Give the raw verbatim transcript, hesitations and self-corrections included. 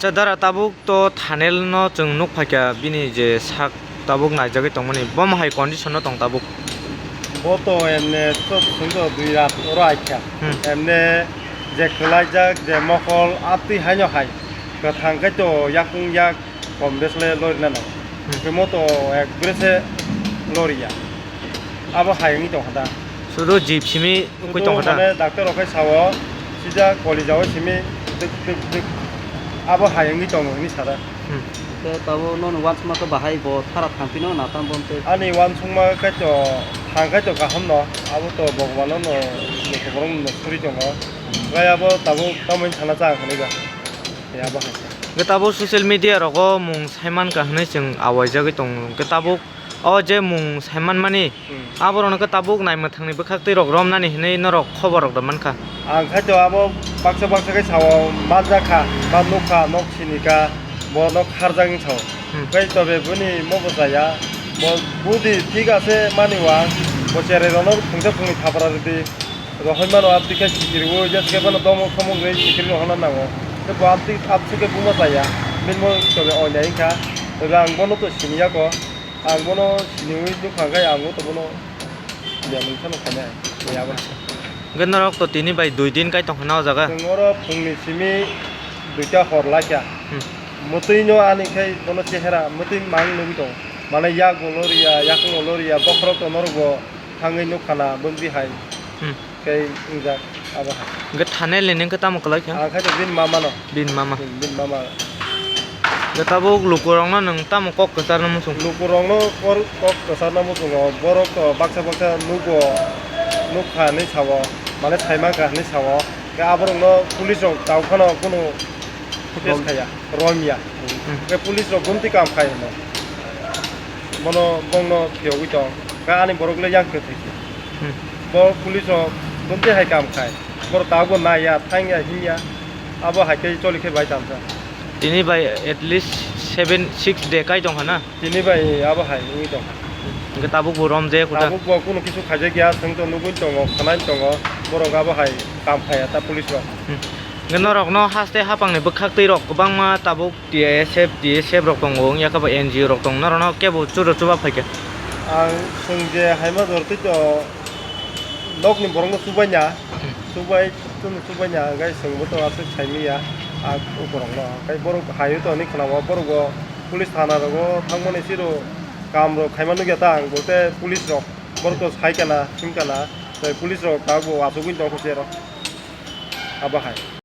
Acha dara, tabuk to Thanel no chwng nuk phaikha, bini je sak tabuk naijagwi tongmani, bo hai condition no tong tabuk. Bo to emne to sungdo dui rat oro aikha. Hmm. Emne je kwlaijak, je mokol, atwi haino hai. Kwthang khe to yakung yak kom bes le lori nano. Hmm. Khe mo to ek bere se lori ya. Abo hai wngwi tongkha da. Sudu jib simi wngwi tongkha da. Mane doctor rok khai sao, sida koli jao simi duk duk duk. Abo hai wngwi tongo hinwi sada. Hmm. Khe tabo nono uansukma khe bahai bo thara thangphino na tam bonte. Ani uansukma khe to thang khai to kaham no, abo to Bhagwan no, borok no suri tongo. Gai abo tabuk tamoni sana cha hinwi ba. Ya, bo hai. Hwnkhe tabuk social media rogo mung saimankha hinwi chwng awaijagwi tongo. Hwnkhe tabuk o je mung saimanmani, hmm, aborokno khe tabuk naimwthangni bwkhaktwi rok romnani hinwi norok khobor rok da mankha. Ang khaito abo baksa baksa khe sao manjakha, ba nukha, nok sinikha, bo nok kharjak wng sao. Hmm. Tei tobe bini mobo chaya, bo budi thik ase mani wang, bo cherai rokno phungsa phungni thapra rwdi. Rohormano amtwi khe sikirwi, jesa khe bono tomok tomok rwi sikirwi rohorna nango. Tei bo amtwi, amtwi khe buma chaya. Bini bo tobe oinai wngkha. Tobe ang bono to siniya ko. Ang bono siniwi nukha khe ang bo to bono biyang wngkhano khainai. Biyang wngkha. Hwnkhe norok to tini bai dui din kai tongkha na o jaga? Chwng oro phungni simi duita hor laikha. Hmm. Mwtwino ani khai bono chehera mwtwi mang nugwi tongo. Mane yak bo loriya, yakung bo loriya, bokhorok to norok bo thangwi nukha na bwngwi hai. Hmm. Tei wngjak abo hai. Hwnkhe Thanel ni nungkhe tamo kwlai kha? Ang khe to bini mama no. Bini mama. Hmm, bini mama. Hwnkhe tabuk lukurokno nwng tamo kok kwcharno muchung? Lukurokno kor-, kok kwcharno muchungo, borok to baksa baksa nugo, nukha hinwi sao, mane saimankha hinwi sao. Khe aborokno police rok tau phano kunu case khaya, romya. Hmm. Khe police rok gumti kam khai hino. Bono, bongno phiyogwi tong. Khe ani borok le yang kwthwi se. Hmm. Bo police rok gumti hai kam khai. Borok tabukbo naiya, thangya, himya. Abo hai khe choli khe bai tamsa. Tini bai at least seven, six day kai tongkha na? Tini bai abo hai wngwi tongkha. Hwnkhe tabukbo romjaya kho ta? Tabukbo kunu kisu khaijakya, chwng to nugwi tongo, khwnai tongo. Borok abo hai kam khaiya ta police rok. Hmm. Hwnkhe norokno haste haphangni bwkhaktwi rok kwbangma tabuk T I S F, T S F rok tongo, wngya khe bo N G O rok tongo, norokno kebo churo chuba phaikha? Ang chwng je haima jor twi to nokni borokno chubaina, hmm, chubai, chwng chubaina, hwnkhe chwngbo to aswk saimanya, a ukurokno. Tei borok haio to hinwi khwnao, borok bo police thana rogo thangmani siro kam rok khaima nukya ta ang, bo tei police rok borok to sai kana, thung kana, tei police rok tabuk bo achugwi tongkha se oro. Abo hai.